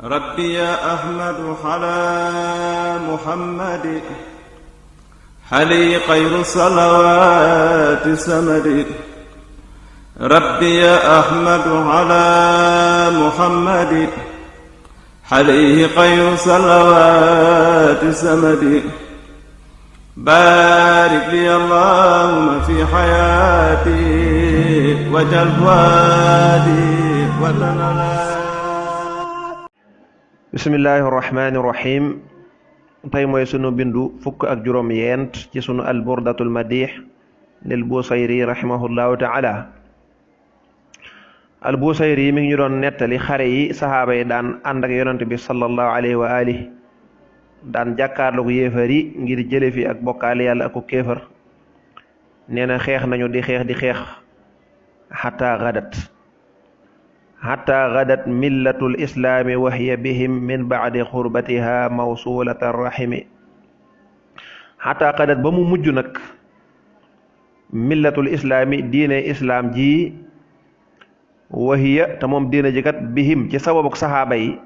ربي يا أحمد على محمد حلي خير الصلوات سمد. ربي يا أحمد على محمد حليه خير الصلوات سمد. بارك لي اللهم في حياتي وجل فؤادي وتنالي. bismillahi irrahmani irrahim tey mooy sunu bindu fukk ak juróom yent ci sunu alburdatul madih lil busayri rahimahullahu taala. al busayri mi ngi ñu doon nettali xare yi saxaaba yi daan ànd ak yonent bi sallallahu alayhi wa alihi daan jàkkaarloo ko yéefar yi ngir jële fi ak bokkaale yàlla ak kéefar. nee na xeex nañu di xeex xataa gadat millatul islaami wa hiya bihim min baadi xurbatiha mawsulata rahimi. xataa gadat ba mu mujj nag millatul islaami diine islaam ji wa hiya te moom diine ji kat bihim ci sababuk saxaaba yi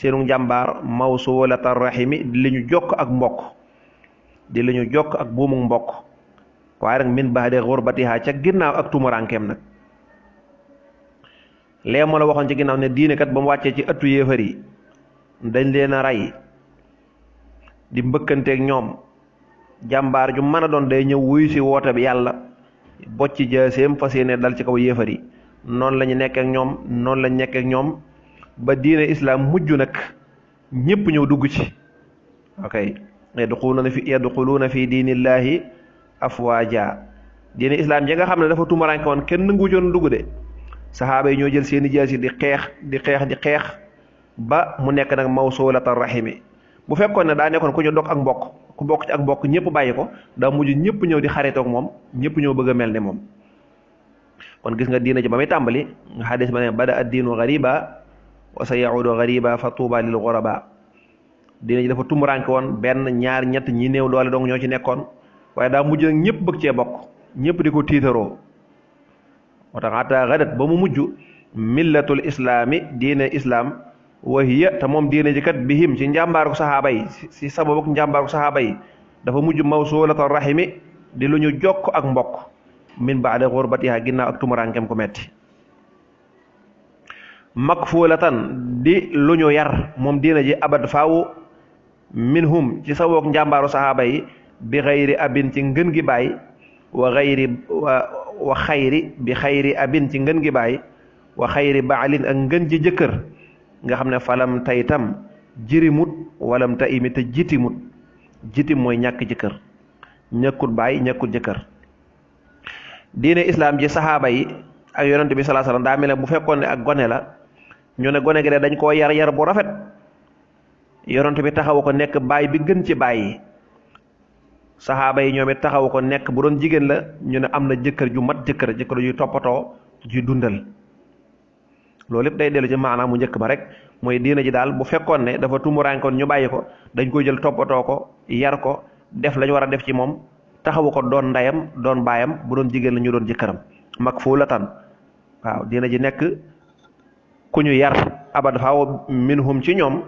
seenu njàmbaar mawsulata rahimi di li ñu jokk ak mbokk di li ñu jokk ak buumu mbokk waaye nag min baadi xurbatiha ca ginnaaw ak tumuraankeem nag. lee moo la waxoon ci ginnaaw ne diine kat ba mu wàccee ci ëttu yéefar yi dañ leen a rey di mbëkkanteeg ñoom jàmbaar ju mën a doon day ñëw wuyu si woote bi yàlla bocci jaaseem fas yéene dal ci kaw yéefar yi. noonu la ñu nekk ak ñoom noonu la ñu nekk ak ñoom ba diine islaam mujj nag ñëpp ñëw dugg ci. ok yadxuluuna fi diinillaahi afwaaja. diine islaam ji nga xam ne dafa tumaranke woon kenn nangu joon dugg de. saxaaba yi ñoo jël seeni jaasi di xeex ba mu nekk nag mawsulata rahimi. bu fekkoon ne daa nekkoon ku ñu dog ak mbokk ku bokk ci ak mbokk ñëpp bàyyi ko daa mujj ñëpp ñëw di xaritoog moom ñëpp ñëw bëgg a mel ne moom. kon gis nga diina ji ba muy tàmbali nga xadis ba ne bada ad diinu gariba wa sa yaudu gariba fa tuuba lil guraba. diina ji dafa tumuranke woon benn ñaar ñett ñi néew doole dong ñoo ci nekkoon waaye daa mujj nag ñëpp bëgg cee bokk ñëpp di ko tiitaroo. moo tax xataa gadat ba mu mujj millatul islaami diine islaam wa hiya te moom diine ji kat bihim ci njàmbaaru saxaaba yi si sababuk njàmbaaru saxaaba yi dafa mujj mawsulata rahimi di lu ñu jokk ak mbokk min baada xurbatiha ginnaaw ak tumuraankem ku metti. makfulatan di lu ñu yar moom diine ji abad faawu minhum ci sababuk njàmbaaru saxaaba yi bi xayri abin ci ngën gi baay wa xayri bi xayri abin ci ngën gi baay wa xayri baalin ak ngën ji jëkkër nga xam ne falam taytam jirimut walam ta imi te jitimut. jitim mooy ñàkk jëkkër ñàkkut baay ñàkkut jëkkër. diine islaam ji saxaaba yi ak yonent bi sallallahu alayhi wasallam daa mel ne bu fekkoon ne ak gone la ñu ne gone gi de dañ koo yar bu rafet yonent bi taxawu ko nekk baay bi gën ci baay yi. saxaaba yi ñoom it taxawu ko nekk bu doon jigéen la ñu ne am na jëkkër ju mat jëkkër ju toppatoo ju dundal. loolu lépp day dellu ci maanaam mu njëkk ma rek mooy diina ji daal bu fekkoon ne dafa tumuraankoon ñu bàyyi ko dañ koy jël toppatoo ko yar ko def lañu war a def ci moom taxawu ko doon ndeyam doon baayam bu doon jigéen la ñu doon jëkkëram makfulatan. waaw diina ji nekk ku ñu yar abad faaw minhum ci ñoom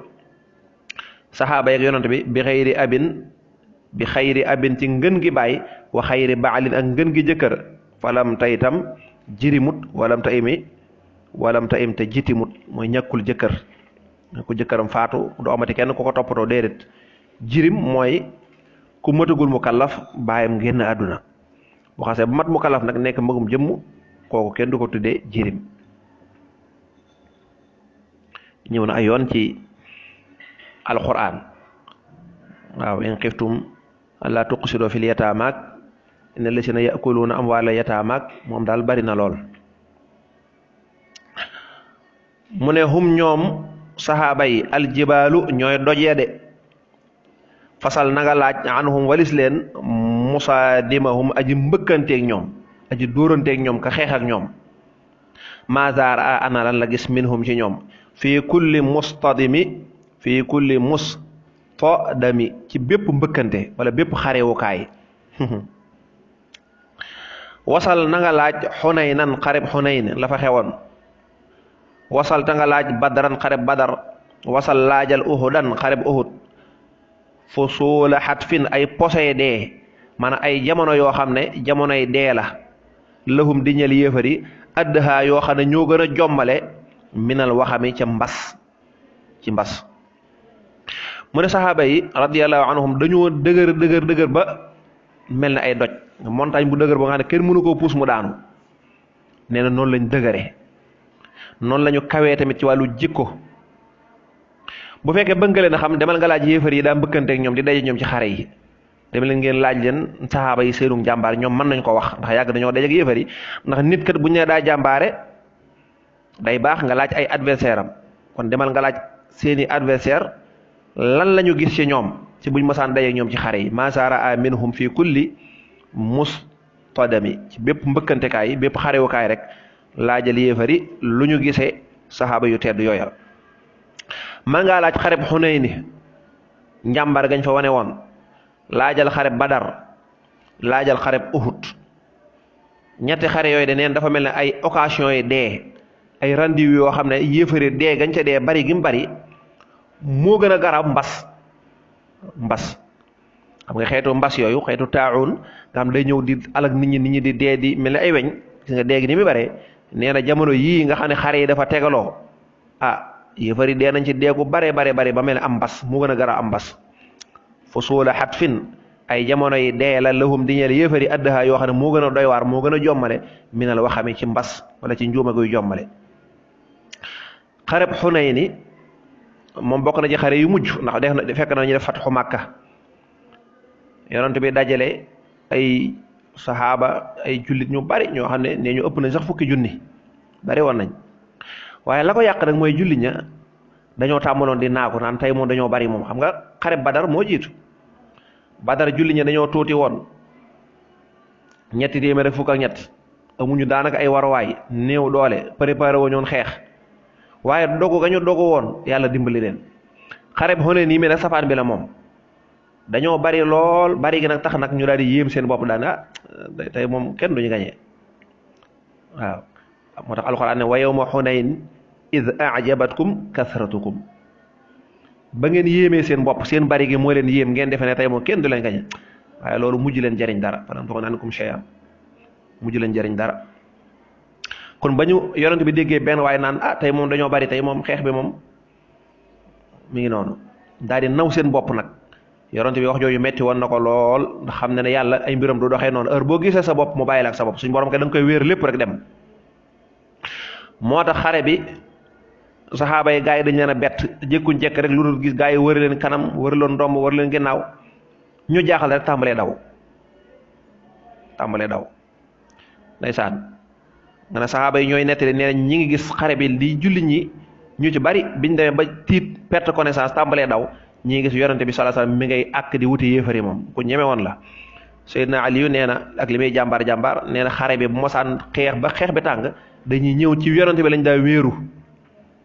saxaaba yi ak yonent bi bi xayri abin ci ngën gi baay wa xayri baalin ak ngën gi jëkkër falam taytam jirimut walam ta im te jitimut mooy ñàkkul jëkkër ku jëkkëram faatu du amati kenn ku ko toppatoo déedéet. jirim mooy ku matagul mu kallaf baayam génn àdduna bu xasee bu mat mu kallaf nag nekk magum jëmm kooku kenn du ko tuddee jirim. ñëw na ay yoon ci alquran waaw in xiftum alla tuqsido fil yataamaak inna lasina yakuluuna amwaala yataamaak moom daal bari na lool. mu ne hum ñoom saxaaba yi aljibaalu ñooy dojee de fasal nanga laaj anhum walis leen musaadimahum aji mbëkkanteeg ñoom aji dóoranteeg ñoom ka xeex ak ñoom. mazaar a ana lan la gis minhum ci ñoom fii kulli mustadami ci bépp mbëkkante wala bépp xarewukaay. wasal na nga laaj xunaynan xareb xunayn la fa xewoon wasal ta nga laaj badaran xareb badar wasal laajal uhudan xareb uhud fu suula xatfin ay posé dee maanaam ay jamono yoo xam ne jamonoy dee la lahum di ñel yéefari addaha yoo xam ne ñoo gën a jommale minal waxami ca mbas ci mbas mu ne saxaaba yi radiyallahu anhum dañoo dëgër ba mel ne ay doj montagne bu dëgër ba nga xam ne kenn mënu koo puus mu daanu nee na noonu lañ dëgëree noonu la ñu kawee tamit ci wàllu jikko bu fekkee bëgg nga leen a xam demal nga laaj yéefar yi daa mbëkkanteeg ñoom di daje ñoom ci xare yi demal leen ngeen laaj leen saxaaba yi seenu jàmbaar ñoom mën nañ ko wax ndax yàgg dañoo daje ak yéefar yi ndax nit kat bu ñu nee daa jàmbaare day baax nga laaj ay adversaire am kon demal nga laaj seeni adversaire lan la ñu gis ci ñoom ci buñ mosaan daje ak ñoom ci xare yi masara a minhum fi kulli mustadami ci bépp mbëkkantekaay bépp xarewukaay rek laajal yéefari lu ñu gisee saxaaba yu tedd yooya man ngaa laaj xareb Xunayni njàmbar gañ fa wane woon laajal xareb Badar laajal xareb Uhud ñetti xare yooyu de neen dafa mel ne ay occasion yi dee ay rendez-vous yoo xam ne yéefari dee gañ ca dee bari gi mu bari moo gën a garaaw mbas xam nga xeetu mbas yooyu xeetu taaxuun nga xam day ñëw di alak nit ñi di dee di mel ne ay weñ gis nga dee gi ni mu bare nee na jamono yii nga xam ne xare yi dafa tegaloo yëfari dee nañ ci deegu bare ba mel ne am mbas mu gën a gara am mbas fu suula xatfin ay jamono yi dee la lahum di ñeel yëfari addaha yoo xam ne moo gën a doy waar moo gën a jommale minal waxami ci mbas wala ci njuuma guy jommale xareb Xunayni moom bokk na ci xare yu mujj ndax fekk na ñu def fatxu Màkka yonent bi dajale ay saxaaba ay jullit ñu bari ñoo xam ne nee ñu ëpp nañ sax fukki junni bari woon nañ waaye la ko yàq nag mooy julli ña dañoo tàmmaloon di naagu naan tey moom dañoo bari moom xam nga xare Badar moo jiitu Badar julli ña dañoo tuuti woon ñetti téeméer ak fukk ak ñett amuñu daanaka ay waruwaay néew doole préparé wu ñoon xeex waaye dogu ga ñu dogu woon yàlla dimbali leen xare bi xone nii mel nag safaan bi la moom dañoo bari lool bari gi nag tax nag ñu daal di yéem seen bopp daan tey moom kenn duñu gañee waaw moo tax alxuraan ne wa yawma xunayn id ajabatkum kasratukum ba ngeen yéemee seen bopp seen bari gi moo leen yéem ngeen defe ne tey moom kenn du leen gañe waaye loolu mujj leen jëriñ dara falam tuxni ankum shay'an mujj leen jëriñ dara kon ba ñu yonent bi déggee benn waaye naan tey moom dañoo bari tey moom xeex bi moom mi ngi noonu daal di naw seen bopp nag yonent bi wax jooju metti woon na ko lool ndax xam ne ne yàlla ay mbiram du doxee noonu heure boo gisee sa bopp mu bàyyi la ak sa bopp suñu borom kay da nga koy wéer lépp rek dem moo tax xare bi saxaaba yi gaa yi dañ leen a bett jékkuñ jekk rek lu dul gis gaa yi wëri leen kanam wëri leen ndomb wëri leen ginnaaw ñu jaaxal rek tàmbalee daw ndeysaan nga ne saxaaba yi ñooy nettali nee nañ ñi ngi gis xare bi di julli ñi ñu ci bari biñ demee ba tiit perte connaissance tàmbalee daw ñi ngi gis yonente bi sallallahu alayhi wasallam mi ngay àkk di wuti yéefari moom ku ñeme woon la Seydina Aliyu nee na ak li muy jàmbaar nee na xare bi bu mosaan xeex ba xeex bi tàng dañuy ñëw ci yonente bi lañ daa wéeru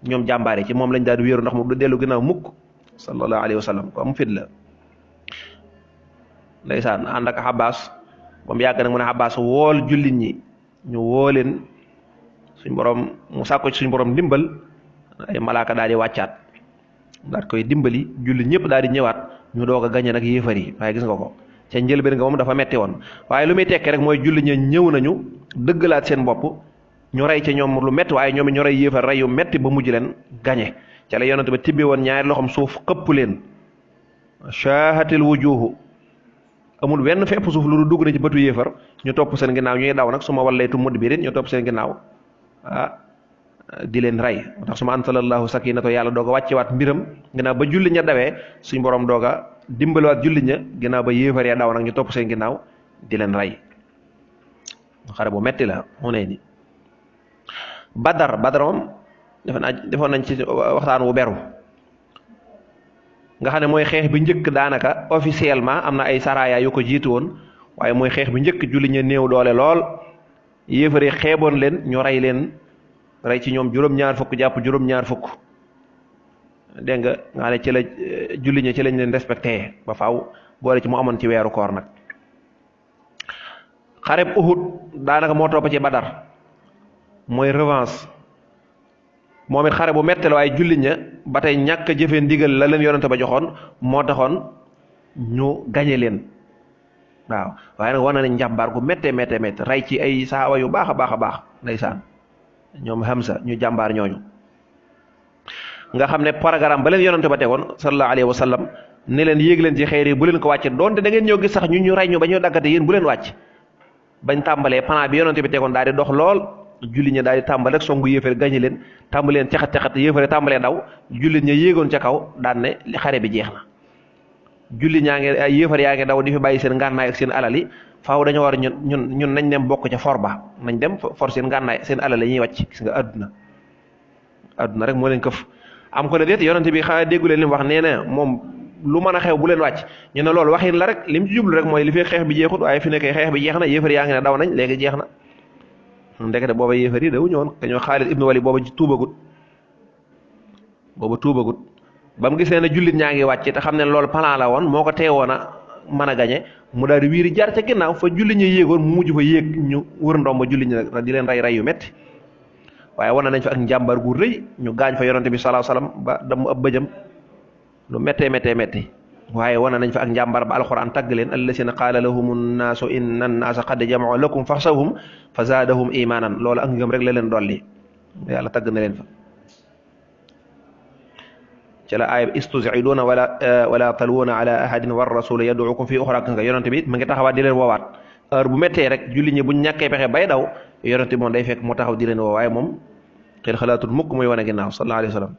ñoom jàmbaar yi ci moom lañ daan wéeru ndax mu du dellu ginnaaw mukk sallallahu alayhi wasallam ko am fit la ndeysaan ànd ak Abbas ba mu yàgg nag mu ne Abbas wool jullit ñi ñu woo leen suñ borom mu sàkko ci suñ borom dimbal ay malaaka daal di wàccaat daal koy dimbali jullit ñëpp daal di ñëwaat ñu doog a gañe nag yéefar yi waaye gis nga ko ca njëlbeen nga moom dafa metti woon waaye lu muy tekki rek mooy jullit ña ñëw nañu dëggalaat seen bopp ñu rey ca ñoom lu metti waaye ñoom ñu rey yéefar rey yu metti ba mujj leen gañe ca la yonent ba tibbi woon ñaari loxom suuf xëpp leen shaahatil wujuhu amul wenn fépp suuf lu dugg na ci bëtu yéefar ñu topp seen ginnaaw ñuy daw nag su ma wallaytu mudbirin ñu topp seen ginnaaw di leen rey moo tax su ma ansalallahu sakinatu yàlla doog a wàccewaat mbiram ginnaaw ba julli ña dawee suñ borom doog a dimbaliwaat julli ña ginnaaw ba yéefar ya daw nag ñu topp seen ginnaaw di leen rey xare bu metti la mu ne ni Badar moom defoon nañ ci waxtaan wu beru nga xam ne mooy xeex bi njëkk daanaka officiellement am na ay saraya yu ko jiitu woon waaye mooy xeex bi njëkk julli ña néew doole lool yéefari xeeboon leen ñu rey leen rey ci ñoom juróom-ñaar fukk jàpp juróom-ñaar fukk dégg nga xam ne ci la julli ña ci lañ leen respecté ba faaw boole ci mu amoon ci weeru koor nag xareb Uhud daanaka moo topp ci Badar mooy revanche moom it xare bu metti la waaye jullit ña ba tey ñàkk a jëfee ndigal la leen yonente ba joxoon moo taxoon ñu gañe leen waaw waaye nag war na ne njàmbaar gu méttee méttee méttee rey ci ay saaba yu baax a baax a baax ndeysaan ñoom Hamza ñu jàmbaar ñooñu nga xam ne programme ba leen yonente ba tegoon sallallahu alayhi wa sallam ne leen yéeg leen ci xeer yi bu leen ko wàcce doonte da ngeen ñëw gis sax ñu rey ñu ba ñu daggate yéen bu leen wàcc bañ tàmbalee plan bi yonente bi tegoon daal di dox lool jullit ña daal di tàmbale rek songu yéefare gañe leen tàmbale leen caxat yéefare tàmbalee daw jullit ña yéegoon ca kaw daan ne xare bi jeex na jullit ñaa ngi ay yéefar yaa ngi daw di fi bàyyi seen ngànnaay ak seen alal yi faaw dañoo war ñun nañ dem bokk ca for ba nañ dem for seen ngànnaay seen alal yi ñuy wàcc gis nga adduna rek moo leen këf am ko ne déet yonente bi xanaa déggu leen li mu wax nee na moom lu mën a xew bu leen wàcc ñu ne loolu waxin la rek li mu ci jublu rek mooy li fi xeex bi jeexut waaye fi nekkee xeex bi jeex na yéefar yaa ngi ne daw nañ léegi jeex na ndekete booba yéefar yi daw ñëwoon dañoo Xaalid ibnu Walid booba tuubagut ba mu gisee ne jullit ñaa ngi wàcc te xam ne loolu plan la woon moo ko teewoon a mën a gañe mu daal di wiiri jaar ca ginnaaw fa jullit ñi yéegoon mu mujj fa yéeg ñu wër ndomba jullit ñi nag di leen rey yu metti waaye wane nañ fa ak njàmbar gu rëy ñu gaañ fa yonante bi sallallahu alayhi wasallam ba damu ab bëjëm lu méttee métti waaye wane nañ fa ak njàmbar ba alquran tagg leen allasina qaala lahum nnaasu inna nnaasa qad jama'u lakum faxshawhum fa zaadahum imanan loolu ak ngëm rek la leen dolli yàlla tagg na leen fa ci la aaya istuziduuna wala talwuuna ala ahadin war rasula yaduukum fi uxra nga yonante bi ma ngi taxawaat di leen woowaat heure bu méttee rek julli ñi buñ ñàkkee pexe bay daw yonante bi moom day fekk mu taxaw di leen woo waaye moom xel xalaatul mukk muy wane ginnaaw sallallahu alayhi wa sallam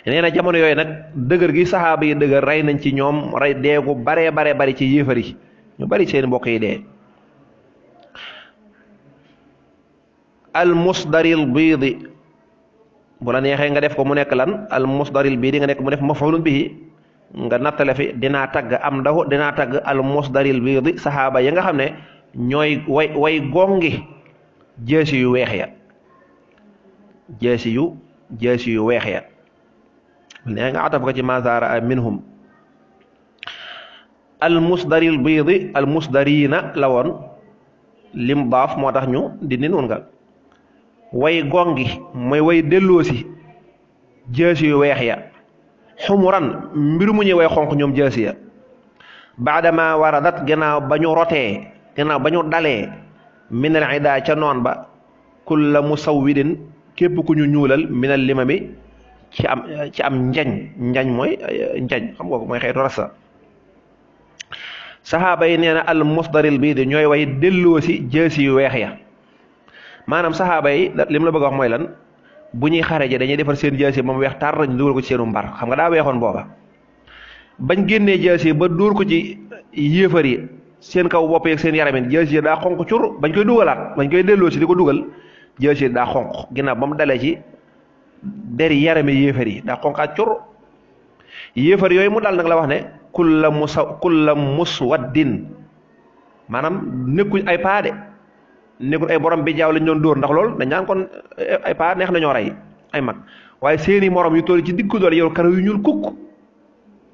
nee na jamono yooyu nag dëgër gi saxaaba yi dëgër rey nañ ci ñoom rey deegu baree bari ci yéefar yi ñu bari seen mbokk yi dee al musdaril biidi bu la neexee nga def ko mu nekk lan al musdaril biidi nga nekk mu def maf'ulun bihi nga nattale fi dinaa tagg am dahu dinaa tagg al musdaril biidi saxaaba yi nga xam ne ñooy way gongi jeesi yu weex ya jeesi yu weex ya nee nga ataf ko ci mazara minhum al musdaril biidi al musdarina la woon lim daaf moo tax ñu dindi noon nga way gongi mooy way delloosi jeesi yu weex ya xumuran mbir mu ñuy way xonq ñoom jeesi ya baadama waradat gannaaw ba ñu rotee gannaaw ba ñu dalee minal ida ca noon ba kulla musawwidin képp ku ñu ñuulal minal limami ci am njañ mooy njañ xam nga ko mooy xeetu rasa saxaaba yi nee na al musdaril bii di ñooy way delloosi jeesi yu weex ya maanaam saxaaba yi lim la bëgg a wax mooy lan bu ñuy xare ji dañuy defar seen jeesi moom weex tar ñu dugal ko ci seenu mbar xam nga daa weexoon booba bañ génnee jeesi ba dóor ko ci yéefar yi seen kaw bopp yeeg seen yaramin jeesi daa xonq cur bañ koy dugalaat bañ koy delloosi di ko dugal jeesi daa xonq ginnaaw ba mu dalee ci deri yarami yéefar yi daa xonqaat cur yéefar yooyu mu dal nag la wax ne kulla muswaddin maanaam nekkuñ ay paade nekkul ay borom bi jaaw lañ doon dóor ndax loolu dañ naan kon ay paa neex nañoo rey ay mag waaye seeni morom yu toll ci diggu doole yor karaw yu ñuul kukk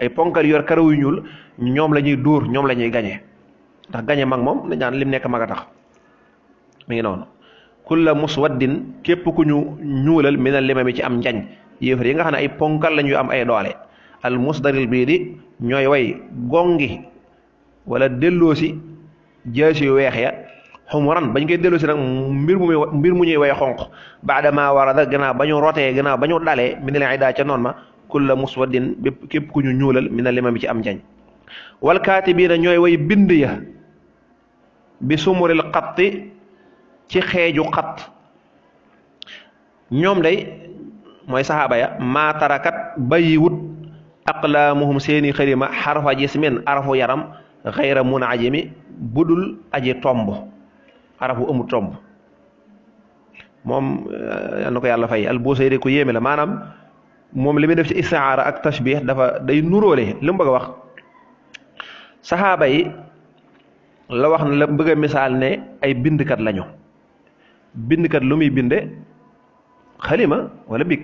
ay ponkal yor karaw yu ñuul ñoom la ñuy dóor ñoom la ñuy gañe ndax gañe mag moom dañ naan lim nekk mag a tax mi ngi noonu kulla muswaddin képp ku ñu ñuulal minal limami ci am njañ yéefar yi nga xam ne ay ponkal lañu am ay doole al musdaril bii di ñooy way gongi wala delloosi jeesi yu weex ya xumuran bañ koy delloosi nag mbir mu ñuy way xonq baadama warada gannaaw ba ñu rotee gannaaw ba ñu dalee minal ida ca noon ma kulla muswaddin bépp képp ku ñu ñuulal minal limami ci am njañ wal kaatibiina ñooy way bind ya bi sumuril xatti ci xeeju xat ñoom day mooy saxaaba ya maa tarakat bàyyiwut aqlaamuhum seeni xarima xarfa jismin arafu yaram xayra munajimi budul aji tomb arafu amul tomb moom yal na ko yàlla fay al-Busayri ku yéeme la maanaam moom li muy def ci istiaara ak tashbih dafa day nuróole li mu bëgg a wax saxaaba yi la wax ne la bëgg a misaal ne ay bindkat lañu bindkat lu muy binde xalima wala big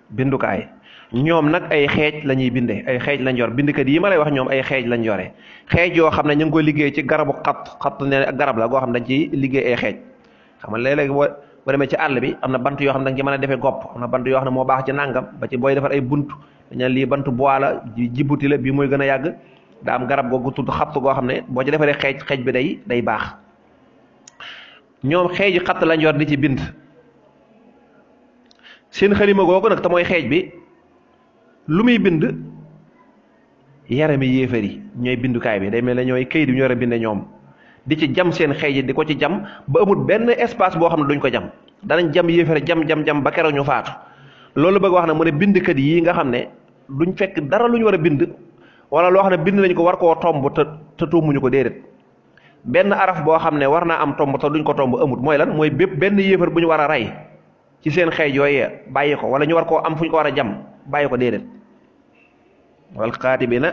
bindukaay ñoom nag ay xeej la ñuy binde ay xeej lañ yor bindkat yi ma lay wax ñoom ay xeej lañ yore xeej yoo xam ne ñu ngi koy liggéey ci garabu xat ne garab la goo xam ne dañ ciy liggéey ay xeej xam nga léeg-léeg boo demee ci àll bi am na bant yoo xam ne da nga ci mën a defee gopp am na bant yoo xam ne moo baax ci nàngam ba ci booy defar ay bunt dañu lii bant bois la jibuti la bii mooy gën a yàgg daa am garab googu tudd xatt goo xam ne boo ci defaree xeej bi day baax ñoom xeeji xatt lañ yor di ci bind seen xalima googu nag te mooy xeej bi lu muy bind yarami yéefar yi ñooy bindukaay bi day mel ne ñooy kayit yi ñu war a binde ñoom di ci jam seen xeej yi di ko ci jam ba amul benn espace boo xam ne duñ ko jam danañ jam yéefar jam ba keroog ñu faatu loolu bëgg wax na mu ne bindkat yi nga xam ne duñ fekk dara lu ñu war a bind wala loo xam ne bind nañ ko war koo tomb te tombuñu ko déedéet benn araf boo xam ne war naa am tomb te duñ ko tomb amut mooy lan mooy bépp benn yéefar bu ñu war a rey ci seen xeej yooyee bàyyi ko wala ñu war koo am fu ñu ko war a jam bàyyi ko déedéet wal kaatibina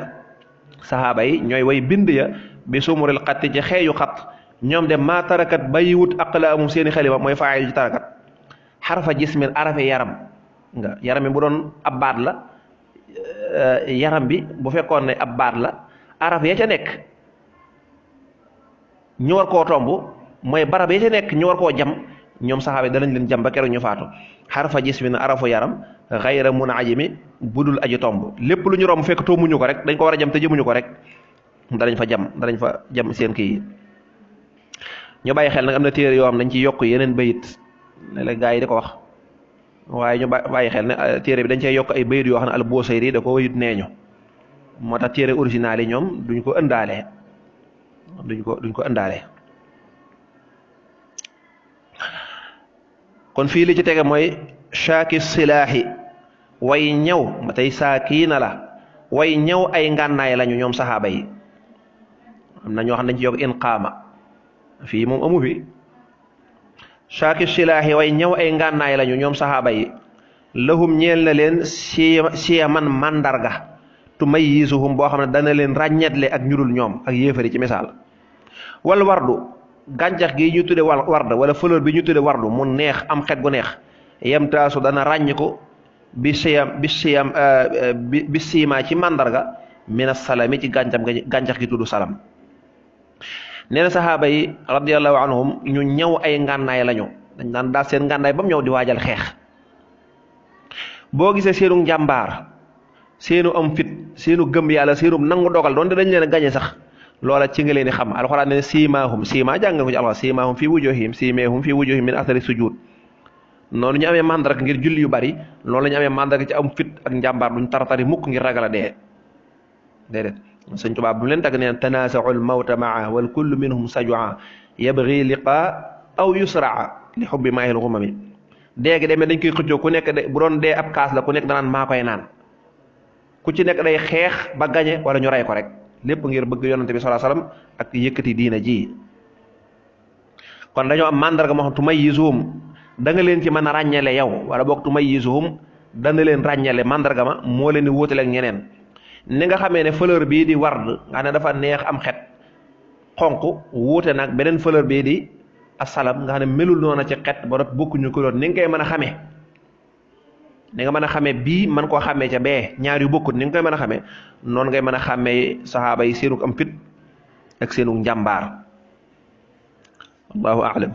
saxaaba yi ñooy way bind ya bi sumuril xatti ci xeeju xat ñoom de maa tarakat bàyyiwut aqlaamum seeni xalima mooy faayil ci tarakat xarfa jismin arafe yaram nga yaram bi bu doon ab baat la yaram bi bu fekkoon ne ab baat la araf ya ca nekk ñu war koo tomb mooy barab ya ca nekk ñu war koo jam ñoom saxaaba yi danañ leen jam ba keroog ñu faatu xarfa jismin arafu yaram xayra munajimi budul aji tomb lépp lu ñu romb fekk tombuñu ko rek dañ ko war a jam te jëmuñu ko rek danañ fa jam seen kii ñu bàyyi xel nag am na téere yoo xam dañ ci yokk yeneen bayit léeg-léeg gaa yi di ko wax waaye ñu bàyyi xel ne téere bi dañ cey yokk ay bayit yoo xam ne al Busayri da ko wayut neeñu moo tax téere original yi ñoom duñ ko ëndaale duñ ko ëndaale kon fii li ci tege mooy shaaki silaahi way ñaw ma tey saakiina la way ñaw ay ngànnaay lañu ñoom saxaaba yi am na ñoo xam ne dañ ci yokk inqaama fii moom amu fi shaaki silaahi way ñaw ay ngànnaay lañu ñoom saxaaba yi lahum ñeel na leen siyaman mandarga tumayyisuhum boo xam ne dana leen ràññetle ak ñudul ñoom ak yéefari ci misaal wal wardu gàncax gi ñu tudde ward wala fleur bi ñu tudde wardu mu neex am xet gu neex yem taasu dana ràññ ko bi siima ci màndarga mina salami ci gàncax gi tudd salam nee na saxaaba yi radiallahu anhum ñu ñëw ay ngànnaay lañu dañ daan daal seen ngànnaay ba mu ñëw di waajal xeex boo gisee seenu njàmbaar seenu am fit seenu gëm yàlla seenu nangu dogal doonte dañ leen a gañe sax loola ci nga leen di xam alxuraan ne siimaahum siimaa jàng ko ci alxuraan siimaahum fii wujuhihim siimeehum fii wujuhihim min athari sujud noonu ñu amee mandarga ngir julli yu bari loolu la ñu amee mandarga ci am fit ak njàmbaar duñ taratari mukk ngir ragal a dee déedéet sëñ Tuubaa bu mu leen tagg neen tanaasaul mawta maa wal kullu minhum sajua yabgi liqaa aw yusraa li xubbi maahil xumami dee gi demee dañ koy xëccoo ku nekk bu doon dee ab kaas la ku nekk danaan maa koy naan ku ci nekk day xeex ba gañe wala ñu rey ko rek lépp ngir bëgg yonante bi sallallahu alayhi wasallam ak yëkkati diina ji kon dañoo am mandarga moo xam tumayyisuhum da nga leen ci mën a ràññale yow wala boog tumayyisuhum dana leen ràññale mandarga ma moo leen di wóotale ak ñeneen ni nga xamee ne fleur bii di ward nga ne dafa neex am xet xonq wuute nag beneen fleur bii di asalam nga xam ne melul noona ci xet ba dot bokkuñu couleur ni nga koy mën a xamee ni nga mën a xamee bii man koo xamee ca bee ñaar yu bokkut ni nga koy mën a xamee noonu ngay mën a xàmmee saxaaba yi seenug am fit ak seenug njàmbaar wallahu a'lam